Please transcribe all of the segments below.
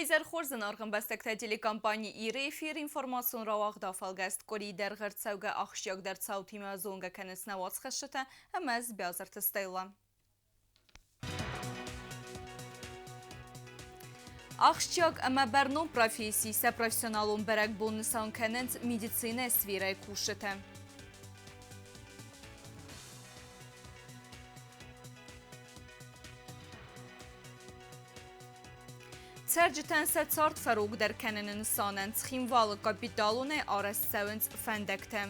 Уӕ хорз зынаргъ ӕмбӕстӕгтӕ, телекомпани Иры эфир информацион рауагъд афӕлгӕст къуыри дӕргъы ӕрцӕугӕ ахсджиагдӕр цаутимӕ зонгӕ кӕнынц нӕ уацхӕсджытӕ ӕмӕ ӕз Биазырты Стелла. Ахсджиаг ӕмӕ бӕрнон професси сӕ профессионалон бӕрӕгбон нысан кӕнынц медицинӕйы сферӕйы кусджытӕ. Цӕрджытӕн сӕ цард фӕрогдӕр кӕныны нысанӕн Цхинвалы капиталонӕй арӕзт цӕуынц фӕндӕгтӕ.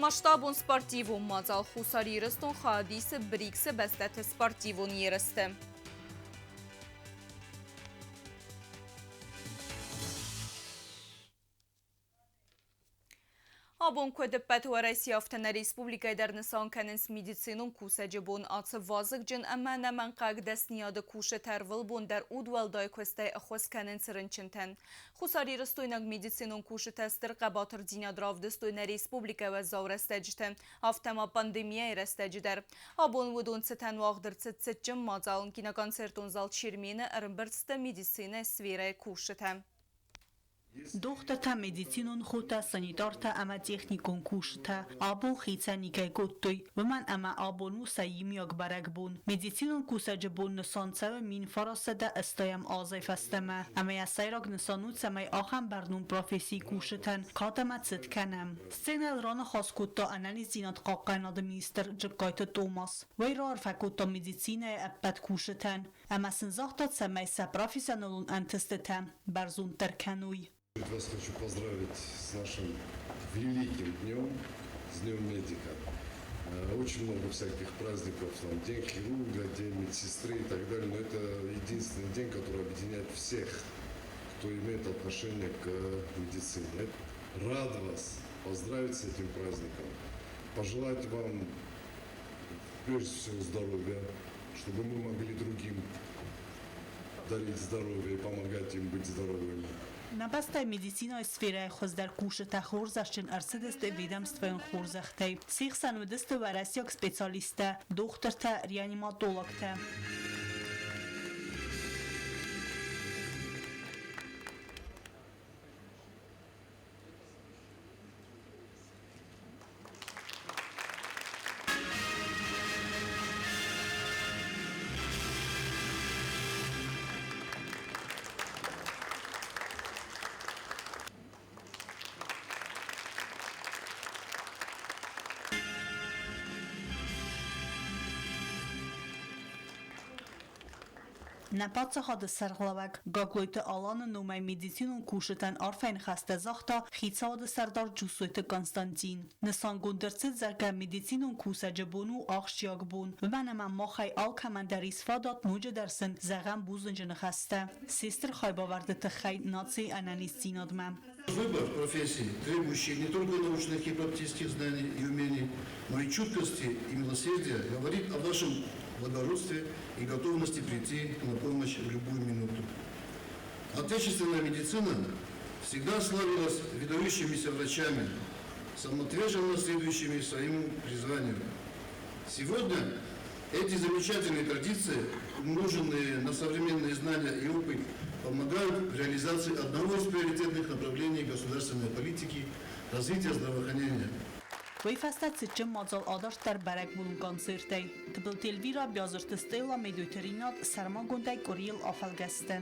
Масштабон спортивон мадзал Хуссар Ирыстон хайад исы БРИКС-ы бӕстӕты спортивон ерысты. Абон куыд ӕппӕт Уӕрӕсе, афтӕ нӕ республикӕйы дӕр нысан кӕнынц медицинон кусӕджы бон. Ацы вазыгджын ӕмӕ ӕнӕмӕнгхъӕуӕг дӕсныйады кусджытӕ ӕрвылбон дӕр удуӕлдай куыстӕй ӕххуыс кӕнынц рынчынтӕн. Хуссарирыстойнаг медицинон кусджытӕ стыр хъӕбатырдзинад равдыстой нӕ республикӕйы уӕззау рӕстӕджыты, афтӕ ма пандемияйы рӕстӕджы дӕр. Абон уыдон цытӕн уагъд ӕрцыд цытджын мадзал. Киноконцертон зал Чермен-ы ӕрӕмбырд сты медицинӕйы сферӕйы кусджытӕ. Дохтыртӕ, медицинон хотӕ, санитартӕ ӕмӕ техникон кусджытӕ абон хицӕн никӕй кодтой, уымӕн ӕмӕ абон у сӕ иумиаг бӕрӕгбон. Медицинон кусӕджы бон нысан цӕуы 1980 азӕй фӕстӕмӕ, ӕмӕ йӕ сӕйраг нысан у, цӕмӕй ахӕм бӕрнон профессийы кусджытӕн кад ӕмӕ цыт кӕнӕм. Сценӕйыл раныхас кодта ӕнӕниздзинад хъахъхъӕнынады министр Джыккайты Томас. Уый раарфӕ кодта медицинӕйы ӕппӕт кусджытӕн, Ӕмӕ сын загъта, цӕмӕй сӕ профессионалон ӕнтыстытӕ бӕрзонддӕр кӕной. Вас хочу поздравить с нашим великим днем, с Днем медика. Очень много всяких праздников, там День хирурга, День медсестры и так далее, но это единственный день, который объединяет всех, кто имеет отношение к медицине. Рад вас поздравить с этим праздником, пожелать вам прежде всего здоровья, чтобы мы могли другим дарить здоровье и помогать им быть здоровыми. Нӕ бӕстӕйы медицинӕйы сферӕйы хуыздӕр кусджытӕ хорзӕхджын ӕрцыдысты ведомствойон хорзӕхтӕй. Се хсӕн уыдысты уӕрӕсейаг специалисттӕ, дохтыртӕ, реаниматологтӕ. Нӕ паддзахады сӕргълӕууӕг Гаглойты Аланы номӕй медицинон кусджытӕн арфӕйы ныхӕстӕ загъта хицауады сӕрдар Джусойты Константин. Нысангонд ӕрцыд, зӕгъгӕ, медицинон кусӕджы бон у ахсджиаг бон, уымӕн ӕмӕ махӕй алкӕмӕн дӕр ис фадат ноджыдӕр сын зӕгъӕм бузныджы ныхӕстӕ се стыр хайбавӕрды тыххӕй нацийы ӕнӕниздзинадмӕ. Выбор профессии, требующий не только научных и практических знаний и умений, но и чуткости и милосердия, говорит о вашем благородстве и готовности прийти на помощь в любую минуту. Отечественная медицина всегда славилась выдающимися врачами, самоотверженно следующими своему призванию. Сегодня эти замечательные традиции, умноженные на современные знания и опыт, помогают в реализации одного из приоритетных направлений государственной политики – развития здравоохранения. Уый фӕстӕ цытджын мадзал адарддӕр бӕрӕгбонон концертӕй. Тыбылты Эльвира, Биазырты Стелла, Медойты Ринат сӕрмагондӕй къуырийыл афӕлгӕсты.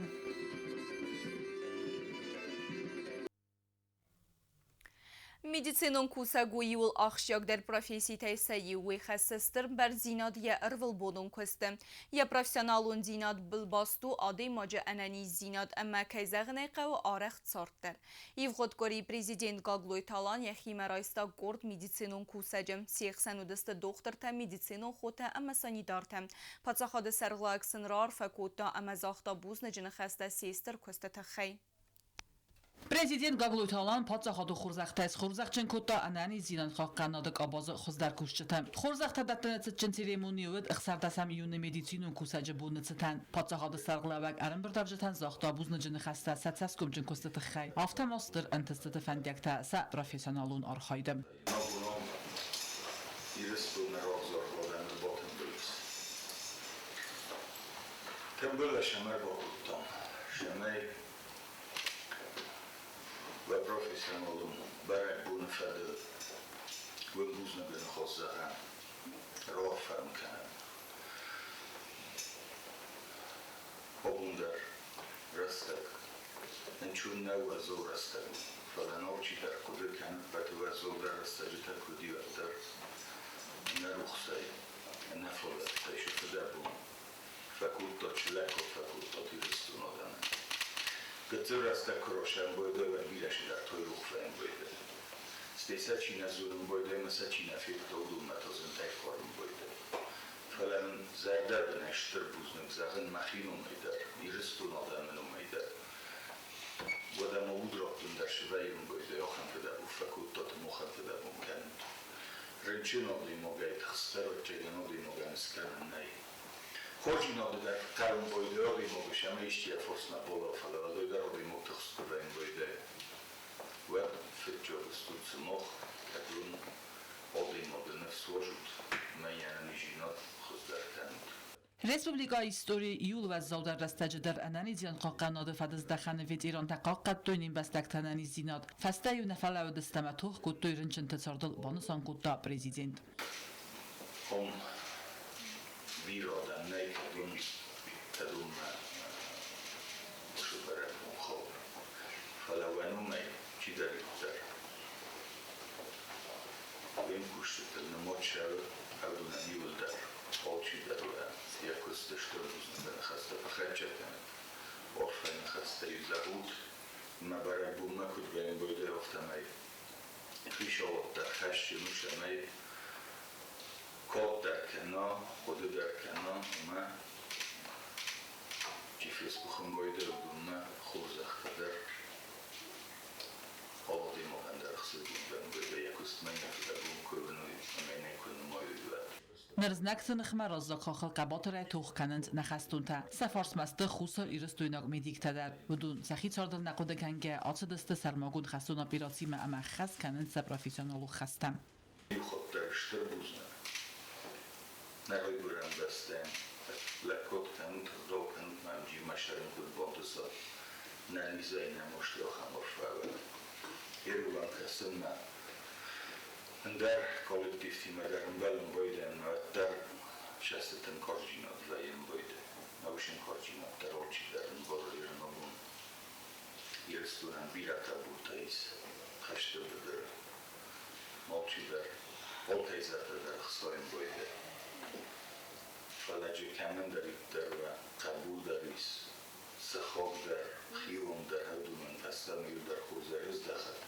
Медицинон кусӕг у иууыл ахсджиагдӕр професситӕй сӕ иу. Уый хӕссы стыр бӕрндзинад йӕ ӕрвылбонон куысты. Йӕ профессионалондзинад былбаст у адӕймаджы ӕнӕниздзинад ӕмӕ, кӕй зӕгъын ӕй хъӕуы, арӕх цард дӕр. Ивгъуыд къуыри президент Гаглойты Алан йӕхимӕ райста къорд медицинон кусӕджы. Се хсӕн уыдысты дохтыртӕ, медицинон хотӕ ӕмӕ санитартӕ. Паддзахады сӕргълӕууӕг сын раарфӕ кодта ӕмӕ загъта бузныджы ныхӕстӕ се стыр куысты тыххӕй. Президент Гаглойты Алан паддзахады хорзӕхтӕ схорзӕхджын кодта ӕнӕниздзинад хъахъхъӕнынады къабазы хуыздӕр кусджытӕ. Хорзӕхтӕ дӕттыны цытджын церемонийы уыд ӕхсӕрдӕсӕм июны медицинон кусӕджы боны цытӕн. Паддзахады сӕргълӕууӕг ӕрӕмбырдуӕвджытӕн загъта бузныджы ныхӕстӕ сӕ цӕсгомджын куысты тыххӕй, афтӕ ма стыр ӕнтыстыты фӕндиӕгтӕ сӕ профессионалон архайды. Ирыстоны рагзаргъуыдӕн батын. Тымбыл сӕм ӕрбакодтам, цӕмӕй уӕ профессионалон бӕрӕгбоны фӕдыл уын бузныгы ныхас зӕгъӕм, раарфӕ уын кӕнӕм. Абон дӕр рӕстӕг ӕнцон нӕу уӕззау рӕстӕг у, фӕлӕ алчидӕр хъуыды кӕны, ӕппӕты уӕззаудӕр рӕстӕджытӕ куыд и, уӕддӕр нӕ рухсӕй, нӕ фадӕттӕй сӕ фыдӕбон фӕкодта, чылӕггаг фӕкодтат Ирыстон адӕмӕн. Гыццыл рӕстӕг куы расӕмбӕлдӕй, уӕд бирӕ сидӕртӕй рох фӕмбӕлдӕй. Стӕй сӕ чи нӕ зонын байдайы ӕмӕ сӕ чи нӕ федта, уыдонмӕ та зынтӕй хъарын байдайы. Фӕлӕ мын зӕрдӕбынӕй стыр бузныг зӕгъын мӕхи номӕй дӕр, Ирыстон адӕмы номӕй дӕр. Уӕдӕ мӕ уд раттын дӕр сывӕййын байдайы, ахӕм фыдӕбон фӕкодтат ӕмӕ ахӕм фыдӕбон кӕнут. Рынчын адӕймагӕй тыхстдӕр ӕвӕццӕгӕн адӕймагӕн скӕнӕн нӕй. Хорздзинады дӕр хъӕуын байдайы адӕймагы, ӕмӕ исти йӕ фарсмӕ бала, фӕлӕ уӕлдай дӕр адӕймаг тыхст куы вӕййын байдайы, уӕд фыццаг стут сымах, кӕд уын адӕймагы ныфс уарзут ӕмӕ йӕ ӕнӕниздзинад хуыздӕр кӕнут. Республикӕйы историйы иууыл уӕззаудӕр рӕстӕджы дӕр ӕнӕниздзинад хъахъхъӕнынады фӕдыздӕхӕны ветерантӕ хъахъхъӕдтой не мбӕстӕгты ӕнӕниздзинад. Фӕстӕ-иу нӕ фӕлӕууыдысты ӕмӕ тох кодтой рынчынты цардыл, банысан кодта президент. Ом бирӕ адӕм нӕй, кӕд уым уыцы бӕрӕгбон хъӕуы. Фӕлӕ уӕ номӕй чидӕриддӕр уе мкусджытыл нымад цӕуы, уыдонӕн иуылдӕр алчидӕр уӕ йӕ куысты стыр бузныгы ныхӕстӕ фӕхӕццӕ кӕнӕд, арфӕ ныхӕстӕ-иу зӕгъут, мӕ бӕрӕгбонмӕ куыд вӕййы, афтӕмӕй хицауад дӕр хӕсджын у, цӕмӕй кад дӕр кӕна, хъуыды дӕр кӕна ӕмӕ чи фесгуыхын байдайы, уыдонмӕ хорзӕхтӕ дӕр алы адӕймагӕн дӕр ӕхсызгон вӕййы, йӕ куыстмӕ йын фыдӕбон куы уыной ӕмӕ йын ӕй куы нымайой, уӕд. Ныр знӕгты ныхмӕ раззаг хаххыл хъӕбатырӕй тох кӕнынц нӕ хӕстонтӕ. Сӕ фарсмӕ сты хуссар-ирыстойнаг медиктӕ дӕр. Уыдон сӕхи цардыл нӕ хъуыды кӕнгӕ ацыдысты сӕрмагонд хӕстон операцимӕ ӕмӕ хӕс кӕнынц сӕ профессионалон хӕстӕ. Иу хатт дӕр стыр бузныг нӕ райгуырӕн бӕстӕйӕн. Лӕггад кӕнут, ӕгъдау кӕнут мӕм джимӕ сӕрын куыд бантыса, нӕ низӕй нӕ маст ахӕм арфӕ уӕд. Ерулан кӕсынмӕ ӕндӕр коллективтимӕ дӕр ӕмбӕлын байдайӕм, уӕддӕр сӕстытӕн карздзинад вӕййын байдайы. Научон карздзинад дӕр алчидӕр ӕмбары ирон Ирыстонӕн бирӕ табутӕ ис хӕсты быдыры. Алчидӕр, алкӕй зӕрдӕ дӕр ӕхсайын байдайы. Фӕлӕ джы кӕмӕндӕриддӕр уа хъӕбул дӕр ис, сыхаг дӕр, хион дӕр уыдонӕн фӕстӕмӕ иу дӕр хорзӕй ӕздӕхӕд.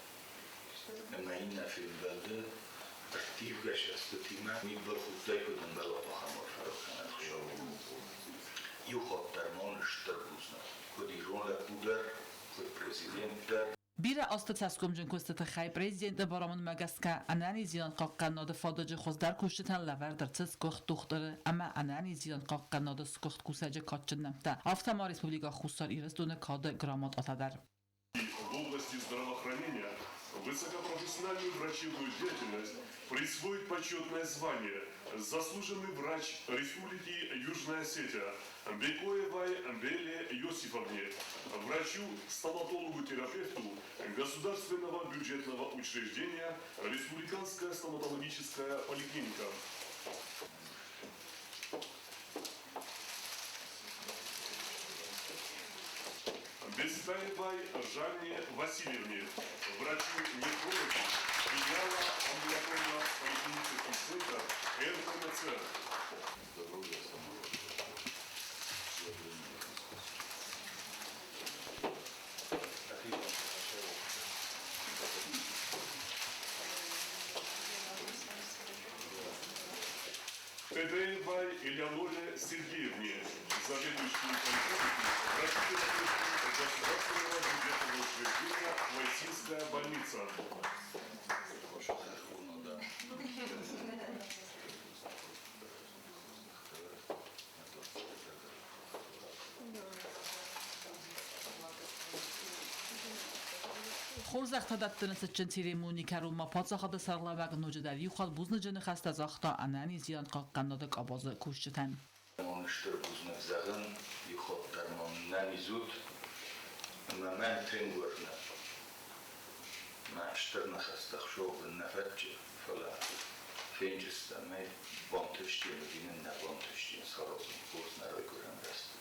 Ӕмӕ иннӕ фембӕлды ӕрттивгӕ сӕстытимӕ мидбылхудтӕй куыд ӕмбӕлат, ахӕм арфӕ ракӕнӕд Хуыцау. Иу хатт дӕр ма уын стыр бузныг, куыд ирон лӕппу дӕр, куыд президент дӕр. Бирӕ азты цӕсгомджын куысты тыххӕй президенты барамындмӕ гӕсгӕ ӕнӕниздзинад хъахъхъӕнынады фадыджы хуыздӕр кусджытӕн лӕвӕрд ӕрцыд сгуыхт дохтыры ӕмӕ ӕнӕниздзинад хъахъхъӕнынады сгуыхт кусӕджы кадджын нӕмттӕ, афтӕ ма Республикӕ Хуссар Ирыстоны кады грамотатӕ дӕр. В области здравоохранения высокопрофессиональную врачебную деятельность присвоить почетное звание «Заслуженный врач Республики Южная Осетия» Бекоевой Белле Иосифовне, врачу-стоматологу-терапевту Государственного бюджетного учреждения Республиканская стоматологическая поликлиника. Бестаевой Жанне Васильевне, врачу-нефрологу филиала амбулаторно-поликлинический центр РПМЦ. Здоровья самого. Тедеевой Элеоноре Сергеевне, заведующей поликлиникой врачу-терапевту Государственного бюджетного учреждения «Лайсинская больница». Хорзӕхтӕ дӕттыны цытджын церемони кӕронмӕ паддзахады сӕргълӕууӕг ноджыдӕр иу хатт бузныджы ныхӕстӕ загъта ӕнӕниздзинад хъахъхъӕнынады къабазы кусджытӕн. уын стыр бузныг зӕгъын, иу хатт дӕр мӕм нӕ низут, ӕмӕ мӕн тынг уырны, мӕ стыр ныхӕстӕ хсовын нӕ фӕтчы, фӕлӕ фенджыстӕм ӕй, бантысти ӕви нын нӕ бантысти саразын хорз нӕ райгуырӕн бӕстӕ.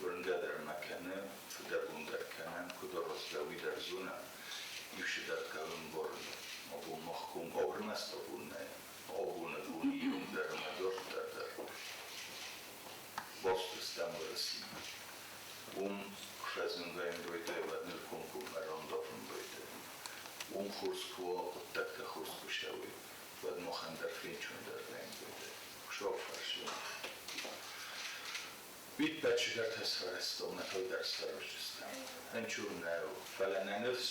Уырнгӕ дӕр мӕ кӕны, фыдӕбон дӕр кӕнӕм, куыд аразгӕ, уый дӕр зонӕм. Иу сидӕртӕ ӕмбарын, абон мах ком ӕрмӕст абон нӕй, абоны бон ирон дӕр ӕмӕ дарддӕр дӕр баст стӕм Уӕрӕсимӕ. Уым куы фӕзынгӕйын байдайы, уӕд ныр комкоммӕ рандавын байдайы. Уым хорз куы уа, хъуыддӕгтӕ хорз куы цӕуой, уӕд махӕн дӕр фенчондӕр вӕййын байдайы. Хуыцау фӕрсы. Иппӕт чидӕртӕ сфӕрӕзтон, нӕ фылдӕр сфӕрӕзджыстӕм. Ӕнчур нӕу, фӕлӕ нӕ ныфс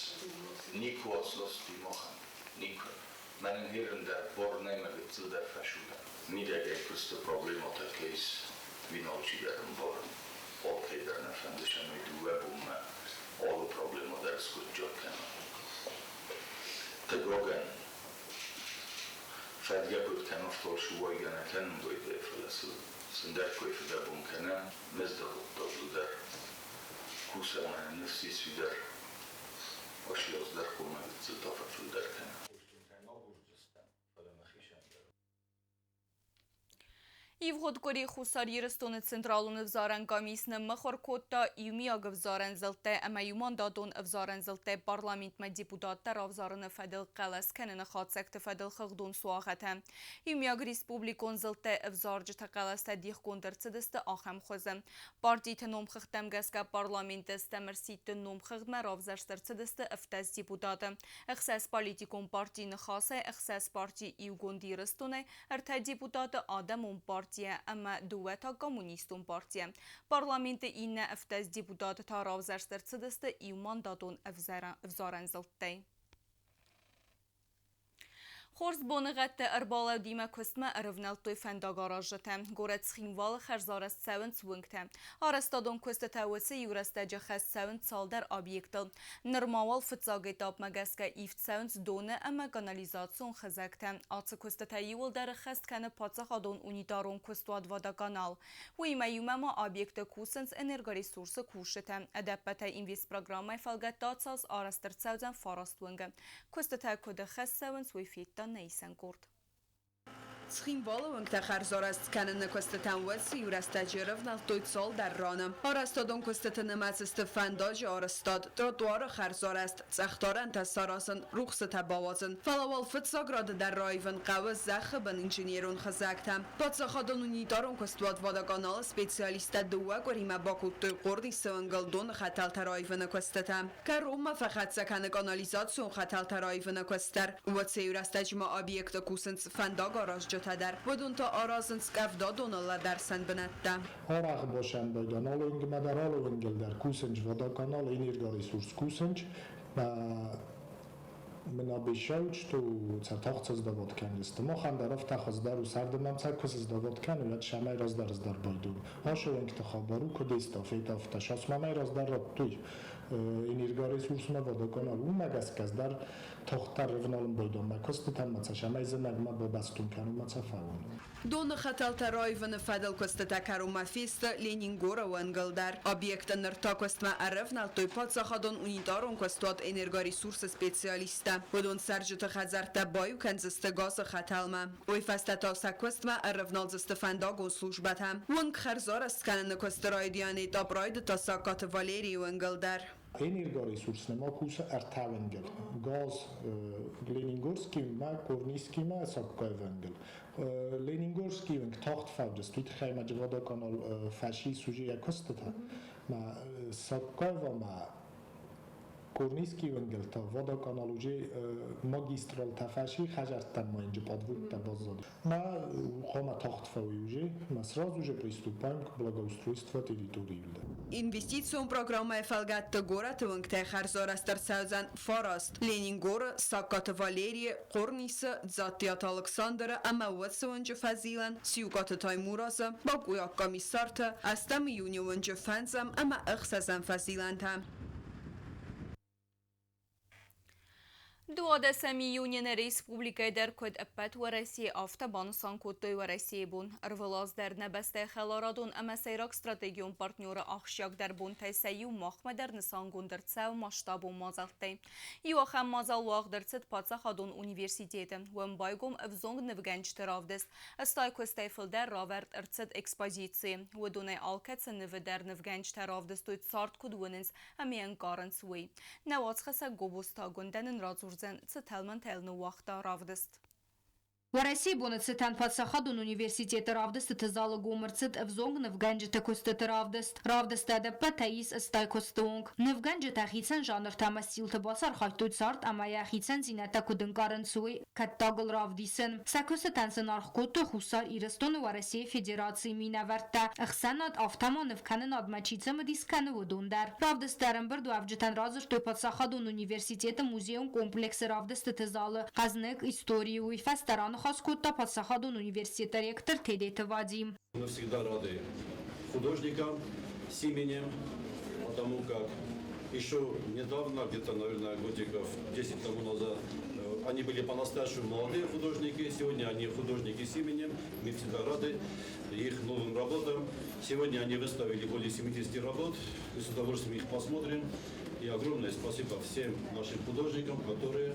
никуы асасти махӕн, никуы. Мӕнӕн херын дӕр бор нӕй мӕ гыццыл дӕр фӕсудӕн. Мидӕгӕй куысты проблемӕтӕ кӕй ис, уый алчидӕр ӕмбары. Алкӕй дӕр нӕ фӕнды, цӕмӕй дыууӕ бонмӕ алы проблемӕ дӕр скъуыддзаг кӕна. Хъыгагӕн, фӕдгӕ куыд кӕна, афтӕ уайгӕ нӕ кӕнын байдайы, фӕлӕ сыл Цындӕр кой фыдӕбон кӕнӕм, мӕздӕгъуыддагыл дӕр. Кусӕм ӕмӕ ныфс ис уый дӕр. Асиас дӕр хъуамӕ гыццылтӕ фӕфылдӕр кӕна. Ивгъуыд къуыри Хуссар Ирыстоны Централон ӕвзарӕн къамис ныммыхуыр кодта иумиаг ӕвзарӕн зылдтӕ ӕмӕ иумандатон ӕвзарӕн зылдтӕ парламентмӕ депутаттӕ равзарыны фӕдыл хъӕлӕс кӕныны хатдзӕгты фӕдыл хыгъдон суагъӕтӕ. Иумиаг республикон зылдтӕ ӕвзарджыты хъӕлӕстӕ дихгонд ӕрцыдысты ахӕм хуызы. Партиты номхыгъдтӕм гӕсгӕ парламенты стӕм ӕрсидты номхыгъдмӕ равзӕрст ӕрцыдысты 17 депутаты. Ӕхсӕз политикон партийы ныхасӕй, ӕхсӕз парти Иугонд Ирыстонӕй, ӕртӕ депутаты Адӕмон партийӕ ӕмӕ дыууӕ та Коммунистон партийӕ. Парламенты иннӕ 17 депутаты та равзӕрст ӕрцыдысты иумандатон ӕвзарӕн зылдтӕй. Хорз боныгъӕдты ӕрбалӕудимӕ куыстмӕ ӕрывнӕлдтой фӕндагаразджытӕ. Горӕт Цхинвалы хӕрзарӕзт цӕуынц уынгтӕ. Арӕзтадон куыстытӕ уыцы иу рӕстӕджы хӕс цӕуынц цалдӕр объектыл. Нырма уал фыццаг этапмӕ гӕсгӕ ивд цӕуынц доны ӕмӕ канализацион хызӕгтӕ. Ацы куыстытӕ иууылдӕр ӕххӕст кӕны паддзахадон унитарон куыстуат «Водоканал». Уыимӕ иумӕ ма объекты кусынц энергоресурсы кусджытӕ. Ӕдӕппӕтӕй инвестпрограммӕйы фӕлгӕтты ацаз арӕзт ӕрцӕудзӕн фараст уынгы. Куыстытӕ куыд ӕххӕст цӕуынц, уый федта нӕ исӕн къорд. Цхинвалы уынгтӕ хӕрзарӕзт кӕныны куыстытӕм уӕд цы иу рӕстӕджы ӕрӕвнӕлдтой цалдӕр раны. Арӕзтадон куыстыты нымӕц сты фӕндаджы арӕзтад, тротуары хӕрзарӕзт, цъӕхдарӕнтӕ саразын, рухсытӕ бауадзын. Фӕлӕ уал фыццаг рады дӕр раивын хъӕуы зӕххы бын инженерон хызӕгтӕ. Паддзахадон унитарон куыстуат «Водоканал»-ы специалисттӕ дыууӕ къуыримӕ бакодтой Хъорнисы уынгыл доны хӕтӕлтӕ раивыны куыстытӕ. Кӕронмӕ фӕхӕццӕ кӕны канализацион хӕтӕлтӕ раивыны куыст дӕр. Уӕцейы рӕстӕджы ма объекты кусынц фӕндагаразджытӕ дӕр. Уыдон та аразынц къӕвдадоны лӕдӕрсӕн бынӕттӕ. Арӕх босӕмбӕлдӕн алы уынгмӕ дӕр, алы уынгыл дӕр кусынч водоканал, энергоресурс кусынч. Мын обещают, что цӕтагъд сыздавод кӕндзысты. Махӕн дӕр афтӕ хуыздӕр у, сӕрды мӕм сӕ куы сыздавод кӕны, уӕд сӕмӕй раздӕр раздӕр байдон. Ашы уынгты хабар у, куыд эстафетӕ, афтӕ. Сасманӕй раздӕр радтой энергоресурсмӕ водоканал. Уымӕ гӕсгӕ дӕр тагъддӕр ӕвналын байдон мӕ куыстытӕм, мӕ цӕсӕмӕй зымӕгмӕ бабӕстон кӕнын мӕ цӕфӕуон. Доны хӕтӕлтӕ раивыны фӕдыл куыстытӕ кӕронмӕ фесты Ленингоры уӕнгыл дӕр. Объекты ныр та куыстмӕ ӕрӕвнӕлдтой паддзахадон унитарон куыстуат Энергоресурсы специалисттӕ. Уыдон цӕрджыты хӕдзӕрттӕ баиу кӕндзысты газы хӕтӕлмӕ. Уый фӕстӕ та сӕ куыстмӕ ӕрӕвналдзысты фӕндагон службӕтӕ. Уынг хӕрзарӕзт кӕныны куысты райдиан этап райдыдта Сагкаты Валерийы уынгыл дӕр. Энергоресурс нӕма кусы ӕртӕ уынгыл. Газ Ленингорскимӕ, Корнийскимӕ, Сагкаевӕнгыл. Ленингорский уынг тагъд фӕвдыст, уый тыххӕй ма водоканал фӕсис уже йӕ куыстытӕ. Ма Сагкаевамӕ Корнийский уынгыл та водоканал уже магистралтӕ фӕси, хӕдзӕрттӕм ма инджы подводтӕ баззад. Ма хъуамӕ тагъд фӕуой уже, ма сразу же приступаем к благоустройству территории. Инвестицион программӕйы фӕлгӕтты горӕты уынгтӕй хӕрзарӕзт ӕрцӕудзӕн фараст: Ленингоры, Сагкаты Валерийы, Хъорнисы, Дзаттиаты Алыксандры ӕмӕ уыцы уынджы фӕзилӕн, Сиукъаты Таймуразы, Бакуйаг комиссарты, ӕстӕм июны уынджы фӕндзӕм ӕмӕ ӕхсӕзӕм фӕзилӕнтӕ. 12 июны нӕ республикӕйы дӕр куыд ӕппӕт Уӕрӕсейы, афтӕ банысан кодтой Уӕрӕсейы бон. Ӕрвылаз дӕр нӕ бӕстӕйы хӕларадон ӕмӕ сӕйраг стратегион партнеры ахсджиагдӕр бонтӕй сӕ иу махмӕ дӕр нысангонд ӕрцӕуы масштабон мадзӕлттӕй. Иу ахӕм мадзал уагъд ӕрцыд паддзахадон университеты. Уым байгом ӕвзонг нывгӕнджыты равдыст. 80 куыстӕй фылдӕр равӕрд ӕрцыд экспозицийы. Уыдонӕй алкӕцы нывы дӕр нывгӕнджытӕ равдыстой цард куыд уынынц ӕмӕ ӕнкъарынц, уый. Нӕ уацхӕссӕг Гобозты Агуындӕ нын радзурдзӕн, цы тӕлмӕнтӕ йыл ныууагъта равдыст. Уӕрӕсейы боны цытӕн паддзахадон университеты равдыстыты залы гом ӕрцыд ӕвзонг нывгӕнджыты куыстыты равдыст. Равдысты ӕдӕппӕтӕй ис 80 куысты онг. Нывгӕнджытӕ хицӕн жанртӕ ӕмӕ стилты бацархайдтой цард ӕмӕ йӕ хицӕндзинӕдтӕ куыд ӕнкъарынц, уый кӕттагыл равдисын. Сӕ куыстытӕн сын аргъ кодтой Хуссар Ирыстоны Уӕрӕсейы Федерацийы минӕвӕрттӕ, ӕхсӕнад, афтӕ ма нывкӕнынадмӕ чи цымыдис кӕны, уыдон дӕр. Равдысты ӕрӕмбырдуӕвджытӕн радзырдтой паддзахадон университеты музейон комплексы равдыстыты залы Хъӕзныг историйы. Уый фӕстӕ раныхас кодта паддзахадон университеты ректор Тедеты Вадим. Мы всегда рады художникам с именем, потому как еще недавно, где-то, наверное, годиков 10 тому назад, они были по-настоящему молодые художники. Сегодня они художники с именем. Мы всегда рады их новым работам. Сегодня они выставили более 70 работ. Мы с удовольствием их посмотрим. И огромное спасибо всем нашим художникам, которые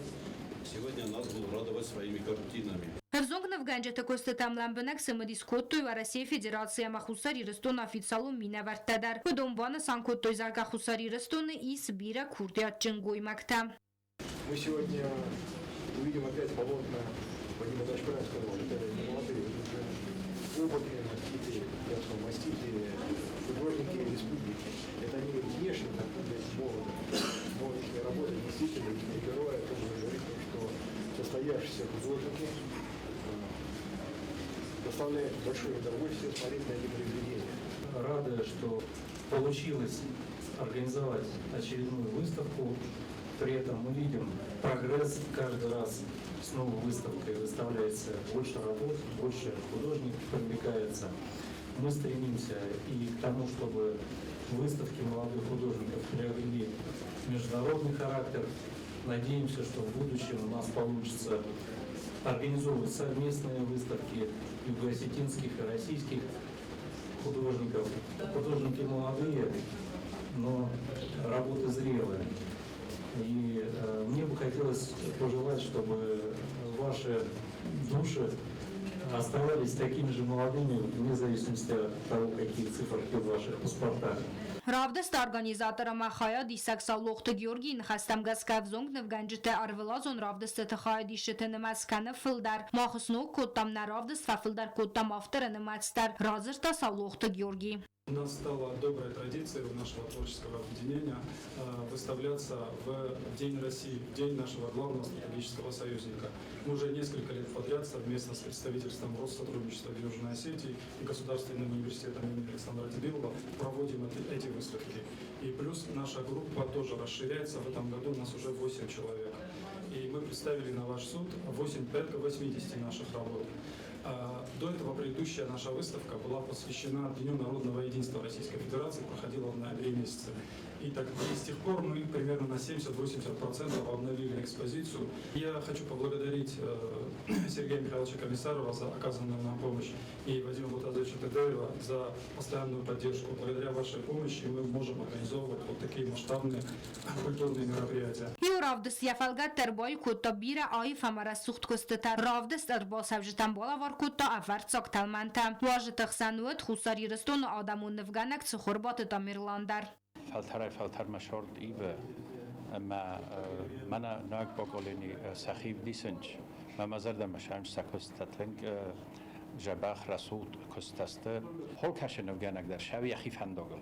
сегодня нас будут радовать своими картинами. Ӕвзонг нывгӕнджыты куыстытӕм лӕмбынӕг цымыдис кодтой Уӕрӕсейы Федераци ӕмӕ Хуссар Ирыстоны официалон минӕвӕрттӕ дӕр. Уыдон банысан кодтой, зӕгъгӕ, Хуссар Ирыстоны ис бирӕ курдиатджын гоймӕгтӕ. Мы сегодня увидим опять полотна Вадима Ильича правильно сказал, это не молодые, это уже опытные, маститые, я бы сказал, маститые художники республики. Это они внешне так выглядят молодо, но их работа действительно, их герои, о том говорит, что состоявшиеся художники доставляют большое удовольствие смотреть на эти произведения. Рады, что получилось организовать очередную выставку. При этом мы видим прогресс каждый раз с новой выставкой выставляется больше работ, больше художников привлекается. Мы стремимся и к тому, чтобы выставки молодых художников приобрели международный характер. Надеемся, что в будущем у нас получится организовывать совместные выставки югоосетинских и российских художников. Художники молодые, но работы зрелые. И мне бы хотелось пожелать, чтобы ваши души оставались такими же молодыми, вне зависимости от того, какие циферки в ваших паспортах. Равдысты организатор ӕмӕ хайадисӕг Саулохты Георгийы ныхӕстӕм гӕсгӕ ӕвзонг нывгӕнджытӕ ӕрвылазон равдыстыты хайадисджыты нымӕц кӕны фылдӕр. Мах сног кодтам нӕ равдыст, фӕфылдӕр кодтам авторы нымӕц дӕр, радзырдта Саулохты Георгий. У нас стала добрая традиция у нашего творческого объединения выставляться в День России, в день нашего главного стратегического союзника. Мы уже несколько лет подряд совместно с представительством Россотрудничества в Южной Осетии и Государственным университетом имени Александра Дебилова проводим эти выставки. И плюс наша группа тоже расширяется. В этом году у нас уже 8 человек. И мы представили на ваш суд 8, порядка 80 наших работ. До этого предыдущая наша выставка была посвящена Дню народного единства Российской Федерации, проходила в ноябре месяце. И, так, и с тех пор мы примерно на 70-80% обновили экспозицию. Я хочу поблагодарить Сергея Михайловича Комиссарова за оказанную нам помощь и Вадима Бутазовича Тедеева за постоянную поддержку. Благодаря вашей помощи мы можем организовывать вот такие масштабные культурные мероприятия. Иу равдыст йӕ фӕлгӕтты ӕрбаиу кодта бирӕ аив ӕмӕ рӕсугъд куыстытӕ. Равдыст ӕрбацӕуджытӕн балӕвар кодта ӕвӕрццаг тӕлмӕнтӕ. Уазджыты хсӕн уыд Хуссар Ирыстоны адӕмон нывгӕнӕг Цыхуырбаты Тамерлан дӕр. Фӕлтӕрӕй-фӕлтӕрмӕ сорд ивы ӕмӕ мӕнӕ ног поколени сӕхи вдисынц. Мӕ мӕ зӕрдӕмӕ сӕм сӕ куысттӕ тынг дзӕбӕх рӕсугъд куысттӕ сты. Хор кӕсы нывгӕнӕг дӕр сӕ йӕхи фӕндагыл.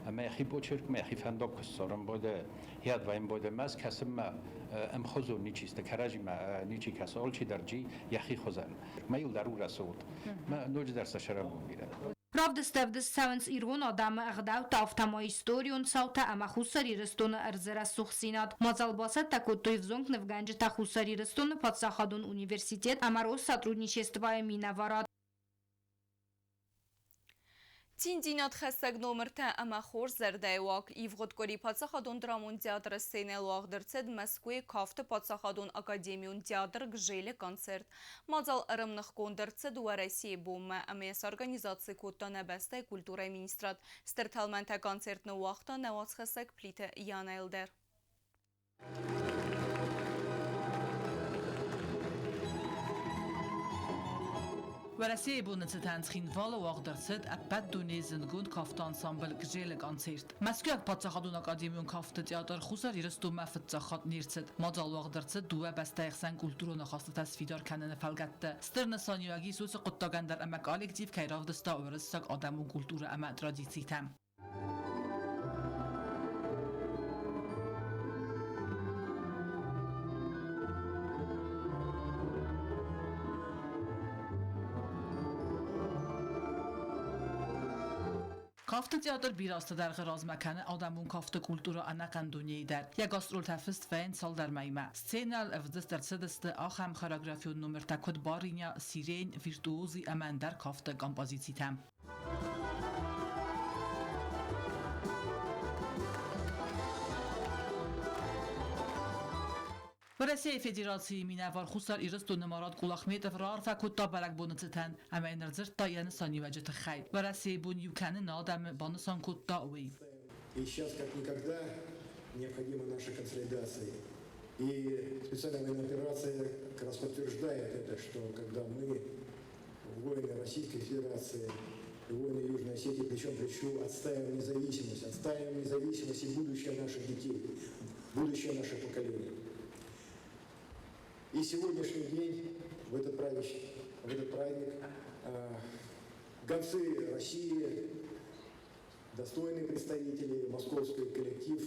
Ӕмӕ йӕхи почеркмӕ йӕхи фӕндаг куы ссарын боде, йӕ боде мӕз кӕсынмӕ ӕмхуызон ничи сты, кӕрӕдзимӕ ничи кӕсы, алчидӕр джи йӕхи хуызӕн. Мӕ иу дӕр у рӕсугъд. Мӕ ноджыдӕр сӕ сӕрӕнбон бирӕ. Равдысты ӕвдыст цӕуынц ирон адӕмы ӕгъдӕуттӕ, афтӕ ма историон цаутӕ ӕмӕ Хуссар Ирыстоны ӕрдзы рӕсугъддзинад. Мадзал бацӕттӕ кодтой ӕвзонг нывгӕнджытӕ Хуссар Ирыстоны паддзахадон университет ӕмӕ Россотрудничествойы минӕварад. Циндзинадхӕссӕг номыртӕ ӕмӕ хорз зӕрдӕйы уаг. Ивгъуыд къуыри паддзахадон драмон театры сценӕйыл уагъд ӕрцыд Мӕскуыйы кафты паддзахадон академион театр Гжелы концерт. Мадзал ӕрӕмныхгонд ӕрцыд Уӕрӕсейы бонмӕ ӕмӕ йӕ сорганизаци кодта нӕ бӕстӕйы культурӕйы министрад. Стыр тӕлмӕнтӕ концерт ныууагъта нӕ уацхӕссӕг Плиты Янӕйыл дӕр. Уӕрӕсейы боны цытӕн Цхинвалы уагъд ӕрцыд ӕппӕт дунейы зындгонд кафты ансамбль Гжелы концерт. Мӕскуыйаг паддзахадон академион кафты театр Хуссар Ирыстонмӕ фыццаг хатт не рцыд. Мадзал уагъд ӕрцыд дыууӕ бӕстӕйы хсӕн культурон ахастытӕ сфидар кӕныны фӕлгӕтты. Стыр нысаниуӕг ис уыцы хъуыддагӕн дӕр ӕмӕ коллектив кӕй равдыста уырыссаг адӕмон культурӕ ӕмӕ традицитӕ. Кафты театр бирӕ азты дӕргъы размӕ кӕны адӕмон кафты культурӕ ӕнӕхъӕн дунейы дӕр. Йӕ гастролтӕ фыст вӕййынц цалдӕр мӕймӕ. Сценӕйыл ӕвдыст ӕрцыдысты ахӕм хореографион номыртӕ, куыд Барыня, Сирень, Виртуози ӕмӕ ӕндӕр кафты композицитӕ. Уӕрӕсейы Федерацийы минӕвар Хуссар Ирыстоны Марат Кулахметов раарфӕ кодта бӕрӕгбоны цытӕн ӕмӕ йын ӕрдзырдта йӕ нысаниуӕджы тыххӕй. Уӕрӕсейы бон иу кӕны нӕ адӕмы, банысан кодта уый. И сейчас, как никогда, необходима наша консолидация. И специальная военная операция как раз подтверждает это, что когда мы, воины Российской Федерации, воины Южной Осетии плечом к плечу отстаиваем независимость, отстаиваем независимость и будущее наших детей, будущее наших поколений. И сегодняшний день, в этот праздник, в этот праздник гонцы России, достойные представители, московский коллектив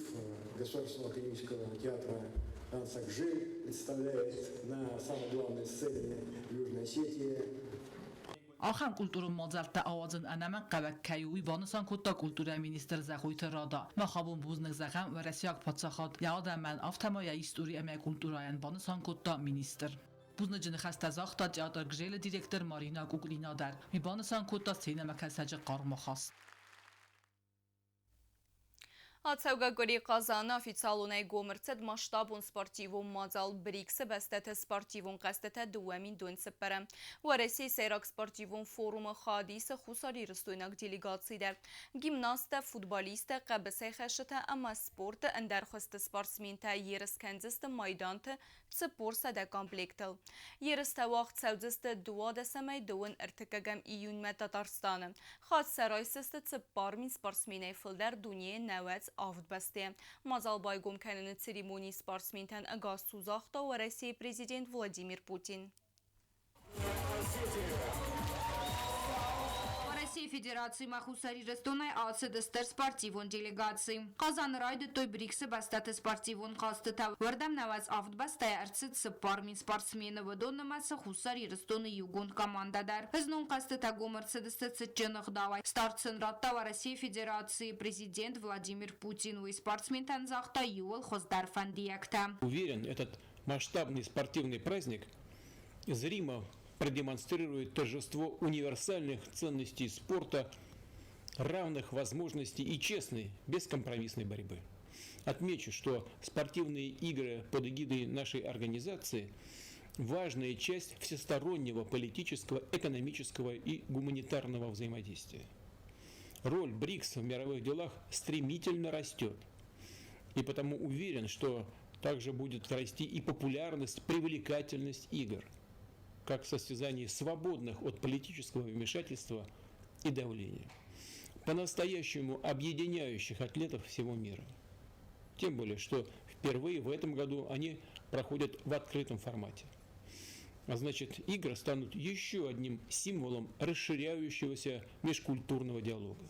Государственного академического театра танца «Гжель» представляет на самой главной сцене в Южной Осетии. Ахӕм культурон мадзӕлттӕ ауадзын ӕнӕмӕнгхъӕуӕг кӕй у, уый банысан кодта культурӕйы министр Зӕгъойты Рада. Мах абон бузныг зӕгъӕм уӕрӕсейаг паддзахад йӕ адӕмӕн, афтӕ ма йӕ истори ӕмӕ культурӕйӕн, банысан кодта министр. Бузныджы ныхӕстӕ загъта театр Гжелы директор Марина Куклина дӕр. Уый банысан кодта сценӕмӕкӕсӕджы хъарм ахаст. Ацӕугӕ къуыри Хъазаны официалонӕй гом ӕрцыд масштабон спортивон мадзал БРИКС-ы бӕстӕты спортивон хъӕзтытӕ 2009. Уӕрӕсейы сӕйраг спортивон форумы хайад исы хуссарирыстойнаг делегаци дӕр. Гимнасттӕ, футболисттӕ, хъӕбысӕйхӕсджытӕ ӕмӕ спорты ӕндӕр хуызты спортсментӕ ерыс кӕндзысты майданты 400 комплектыл. Ерыстӕ уагъд цӕудзысты дыууадӕсӕмӕй дыууын ӕртыккӕгӕм июньмӕ Татарстаны. Хатт сӕ райсдзысты 4000 спортсменӕй фылдӕр дунейы 97 бӕстӕйӕ. Мадзал байгом кӕныны церемонийы спортсментӕн ӕгас цу загъта Уӕрӕсейы президент Владимир Путин. Уӕрӕсейы Федерацимӕ Хуссар Ирыстонӕй ацыд стыр спортивон делегаци. Хъазаны райдыдтой БРИКС-ы бӕстӕты спортивон хъӕзтытӕ. Уырдӕм 97 бӕстӕйӕ ӕрцыд 4000 спортсмены, уыдон нымӕцы Хуссар Ирыстоны иугонд командӕ дӕр. Знон хъӕзтытӕ гом ӕрцыдысты цытджын ӕгъдауӕй. Старт сын радта Уӕрӕсейы Федерацийы президент Владимир Путин. Уый спортсментӕн загъта иууыл хуыздӕр фӕндиӕгтӕ. Уверен, этот масштабный спортивный праздник зримо продемонстрирует торжество универсальных ценностей спорта, равных возможностей и честной, бескомпромиссной борьбы. Отмечу, что спортивные игры под эгидой нашей организации – важная часть всестороннего политического, экономического и гуманитарного взаимодействия. Роль БРИКС в мировых делах стремительно растет. И потому уверен, что также будет расти и популярность, привлекательность игр, как состязаний свободных от политического вмешательства и давления, по-настоящему объединяющих атлетов всего мира. Тем более, что впервые в этом году они проходят в открытом формате. А значит, игры станут еще одним символом расширяющегося межкультурного диалога,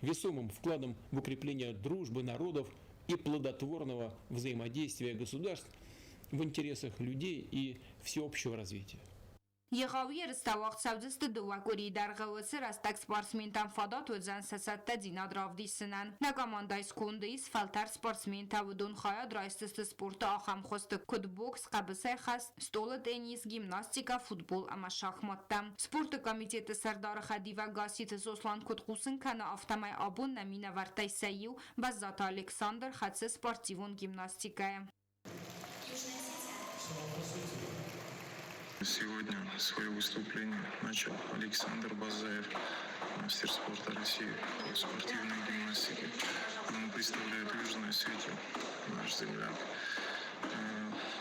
весомым вкладом в укрепление дружбы народов и плодотворного взаимодействия государств в интересах людей и всеобщего развития. Егъау ерыстӕ уагъд цӕудзысты дыууӕ къуырийы дӕргъы. Уыцы рӕстӕг спортсментӕн фадат уыдзӕн сӕ цӕттӕдзинад равдисынӕн. Нӕ командӕйы сконды ис фӕлтӕрд спортсментӕ, уыдон хайад райсдзысты спорты ахӕм хуызты, куыд бокс, хъӕбысӕйхӕст, стъолы теннис, гимнастикӕ, футбол ӕмӕ шахматтӕ. Спорты комитеты сӕрдары хӕдивӕг Гасситы Сослан куыд хъусын кӕны, афтӕмӕй абон нӕ минӕвӕрттӕй сӕ иу, Бӕззаты Александр, хӕцы спортивон гимнастикӕйӕ. Сегодня свое выступление начал Александр Базаев, мастер спорта России по спортивной гимнастике. Он представляет Южную Осетию, наш земляк.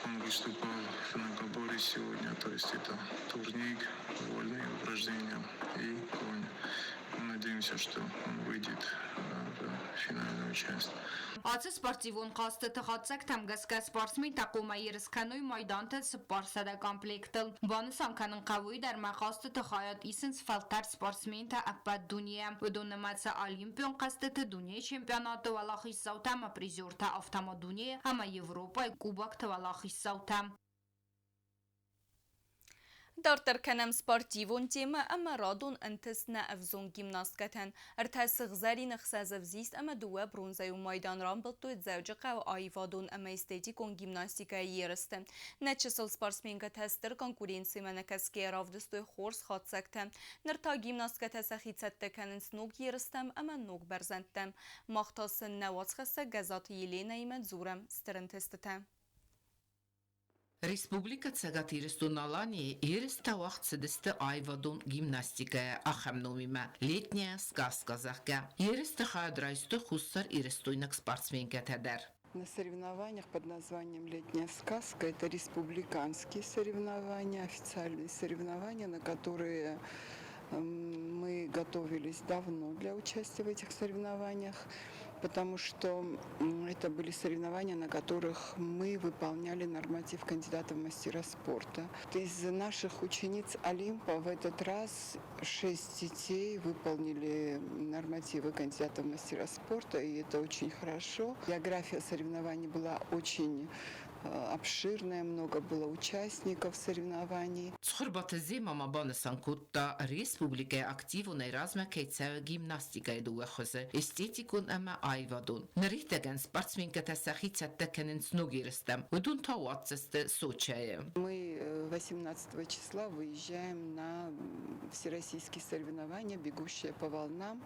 Он выступал в многоборе сегодня, то есть это турник, вольные упражнения и конь. Мы надеемся, что он выйдет в финальную часть. Ацы спортивон хъӕзтыты хатдзӕгтӕм гӕсгӕ спортсментӕ хъуамӕ ерыс кӕной майдантӕ 400 комплектыл. Банысан кӕнын хъӕуы уый дӕр ӕмӕ хъӕзтыты хайад исынц фӕлтӕрд спортсментӕ ӕппӕт дунейӕ. Уыдон нымӕцы Олимпион хъӕзтыты, дунейы чемпионатты уӕлахиздзаутӕ ӕмӕ призертӕ, афтӕ ма дунейы ӕмӕ Европӕйы кубокты уӕлахиздзаутӕ. Дарддӕр кӕнӕм спортивон темӕ ӕмӕ радон ӕнтыст нӕ ӕвзонг гимнасткӕтӕн. Ӕртӕ сыгъзӕрин, ӕхсӕз ӕвзист ӕмӕ дыууӕ бронзӕйон майдан рамбылдтой Дзӕуджыхъӕуы аивадон ӕмӕ эстетикон гимнастикӕйы ерысты. Нӕ чысыл спортсменкӕтӕ стыр конкуренцимӕ нӕкӕсгӕйӕ равдыстой хорз хатдзӕгтӕ. Ныр та гимнасткӕтӕ сӕхи цӕттӕ кӕнынц ног ерыстӕм ӕмӕ ног бӕрзӕндтӕм. Мах та сын нӕ уацхӕссӕг Гӕззаты Еленӕимӕ дзурӕм стыр ӕнтыстытӕ. Республикӕ Цӕгат Ирыстон-Аланийы ерыстӕ уагъд цыдысты аивадон гимнастикӕйӕ ахӕм номимӕ «Летняя сказка», зӕгъгӕ. Ерысты хайад райстой хуссарирыстойнаг спортсменкӕтӕ дӕр. На соревнованиях под названием «Летняя сказка» это республиканские соревнования, официальные соревнования, на которые мы готовились давно для участия в этих соревнованиях, потому что это были соревнования, на которых мы выполняли норматив кандидата в мастера спорта. Из наших учениц Олимпа в этот раз шесть детей выполнили нормативы кандидата в мастера спорта, и это очень хорошо. География соревнований была очень обширная, много было участников соревнований. Цхуырбаты Зема ма банысан кодта, республикӕйы активонӕй размӕ кӕй цӕуы гимнастикӕйы дыууӕ хуызы эстетикон ӕмӕ аивадон. Ныридӕгӕн спортсменкӕтӕ сӕхи цӕттӕ кӕнынц ног ерыстӕм, уыдон та уадздзысты Сочӕйы. Мы 18 числа выезжаем на всероссийские соревнования «Бегущая по волнам».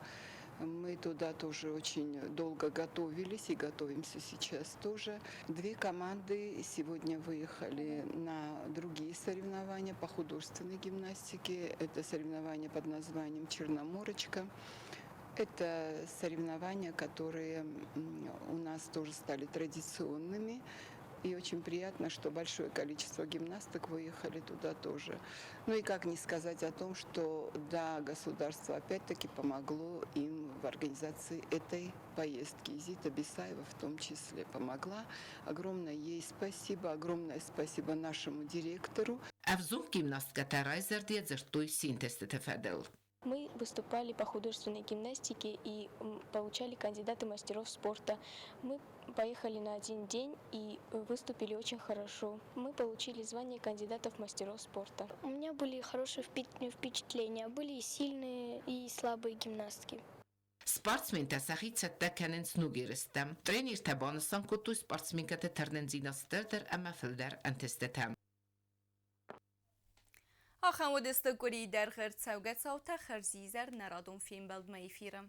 Мы туда тоже очень долго готовились и готовимся сейчас тоже. Две команды сегодня выехали на другие соревнования по художественной гимнастике. Это соревнования под названием «Черноморочка». Это соревнования, которые у нас тоже стали традиционными. И очень приятно, что большое количество гимнасток выехали туда тоже. Ну и как не сказать о том, что да, государство опять-таки помогло им в организации этой поездки. Зита Бесаева в том числе помогла. Огромное ей спасибо, огромное спасибо нашему директору. Ӕвзонг гимнасткӕтӕ райзӕрдийӕ дзырдтой синтезтыты фӕдыл. Мы выступали по художественной гимнастике и получали кандидаты мастеров спорта. Мы поехали на один день и выступили очень хорошо. Мы получили звание кандидатов мастеров спорта. У меня были хорошие впечатления. Были и сильные, и слабые гимнастки. Спортсментӕ сӕхи цӕттӕ кӕнынц ног ерыстӕм. Тренертӕ банысан кодтой спортсменкӕты тырнындзинад стырдӕр ӕмӕ фылдӕр ӕнтыстытӕм. Ахӕм уыдысты къуырийы дӕргъы ӕрцӕугӕ цаутӕ хӕрзизӕр нӕ радон фембӕлдмӕ эфиры.